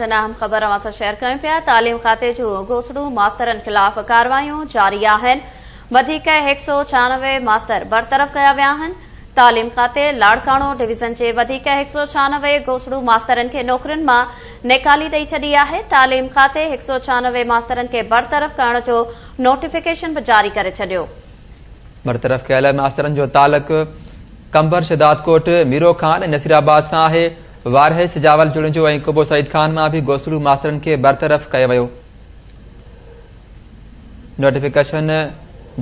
اهم خبر اوهان سان شيئر ڪيون پيا، تعليم کاتي جون گوسڙو ماسترن خلاف ڪارروايون جاري آهن، وڌيڪ 196 ماستر برطرف ڪيا ويا آهن، تعليم کاتي لاڙڪاڻو ڊويزن جي وڌيڪ 196 گوسڙو ماسترن کي نوڪرين مان نيڪالي ڏئي ڇڏي آهي، تعليم کاتي 196 ماسترن کي برطرف ڪرڻ جو نوٽيفڪيشن به جاري ڪري ڇڏيو. برطرف ڪيل ماسترن جو تعلق قمبر شهدادڪوٽ، ميرو خان ۽ نصيرآباد سان آهي. وارهه، سجاول جوڻيجو ۽ قبو سعيد خان مان به گوسڙو ماسترن کي برطرف ڪيو ويو. نوٽيفڪيشن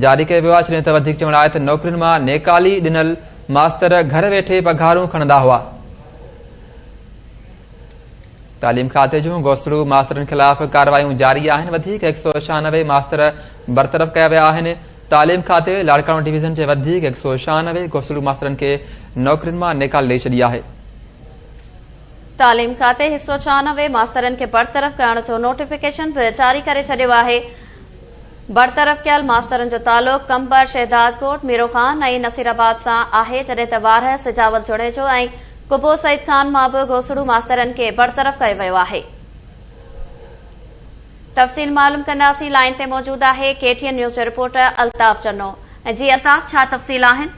جاري ڪيو ويو آهي جڏهن ته وڌيڪ چوڻ آهي ته نوڪرين مان نيڪالي ڏنل ماستر گهر ويٺي پگهارون کڻندا هئا. تعليم کاتي جون گوسڙو ماسترن خلاف ڪارروايون جاري آهن وڌيڪ 196 ماستر برطرف ڪيا ويا آهن تعليم کاتي لاڙڪاڻو ڊويزن جي وڌيڪ 196 گوسڙو ماسترن کي نوڪرين مان نيڪالي ڏئي ڇڏي آهي. تعليم کاتي 196 ماسترن کي برطرف ڪرڻ جو نوٽيفڪيشن به جاري ڪري ڇڏيو آهي. برطرف ڪيل ماسترن جو تعلق قمبر، شهدادڪوٽ، ميرو خان ۽ نصيرآباد سان آهي، جڏهن ته وارهه، سجاول جوڻيجو ۽ قبو سعيد خان مان به گوسڙو ماسترن کي برطرف ڪيو ويو آهي. تفصيل معلوم ڪنداسين لائين تي موجود آهي ڪي ٽي اين نيوز جو رپورٽر الطاف چنو جي الطاف ڇا تفصيل آهن؟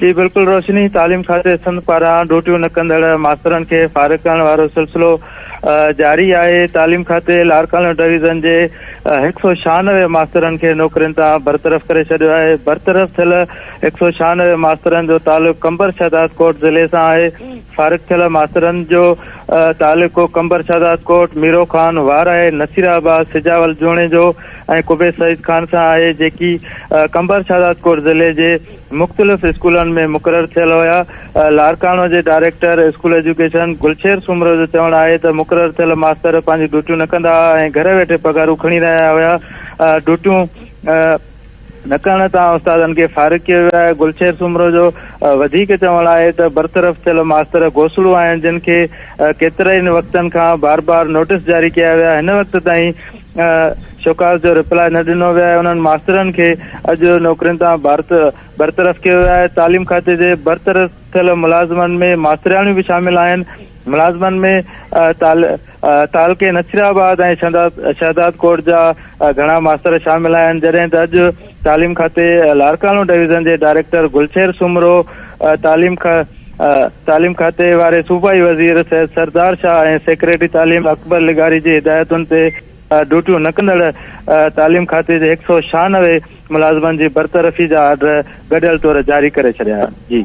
جي بلڪل روشني تعليم کاتي سنڌ پاران ڊيوٽيون نه ڪندڙ ماسترن کي فارغ ڪرڻ وارو سلسلو جاري آهي تعليم کاتي لاڙڪاڻو ڊويزن جي 196 ماسترن کي نوڪرين تان برطرف ڪري ڇڏيو آهي برطرف ٿيل 196 ماسترن جو تعلق قمبر شهداد ڪوٽ ضلعي سان آهي فارغ ٿيل ماسترن جو تعلقو قمبر شهدادڪوٽ، ميرو خان، وارهه، نصير آباد، سجاول جوڻيجو ۽ قبي سعيد خان سان آهي، جيڪي قمبر شهدادڪوٽ ضلعي جي مختلف اسڪولن ۾ مقرر ٿيل هيا. لاڙڪاڻو جي director school education Gulsher Soomro جو چوڻ آهي ته مقرر ٿيل ماستر پنهنجون ڊيوٽيون نه ڪندا هئا ۽ گهر ويٺي پگهارون کڻي رهيا هيا، ڊيوٽيون نه ڪرڻ تان استادن کي فارغ ڪيو ويو آهي. گلشير سومرو جو وڌيڪ چوڻ آهي ته برطرف ٿيل ماستر گوسڙو آهن جن کي ڪيترن وقتن کان بار بار نوٽيس جاري ڪيا ويا هن وقت تائين شوڪاز جو رپلاء نه ڏنو ويو آهي انهن ماسترن کي اڄ نوڪرين تان برطرف ڪيو ويو آهي تعليم کاتي جي برطرف ٿيل ملازمن ۾ ماسترياڻيون به شامل آهن ملازمن ۾ تعلقي نصيرآباد ۽ شهدادڪوٽ جا گهڻا ماستر شامل آهن، جڏهن ته اڄ تعليم کاتي لاڙڪاڻو ڊويزن جي ڊائريڪٽر گلشير سومرو، تعليم تعليم کاتي واري صوبائي وزير سيد سردار شاهه ۽ سيڪريٽري تعليم اڪبر لغاري جي هدايتن تي ڊيوٽيون نه ڪندڙ تعليم کاتي جي 196 ملازمن جي برطرفي جا آرڊر گڏيل طور جاري ڪري ڇڏيا. جي.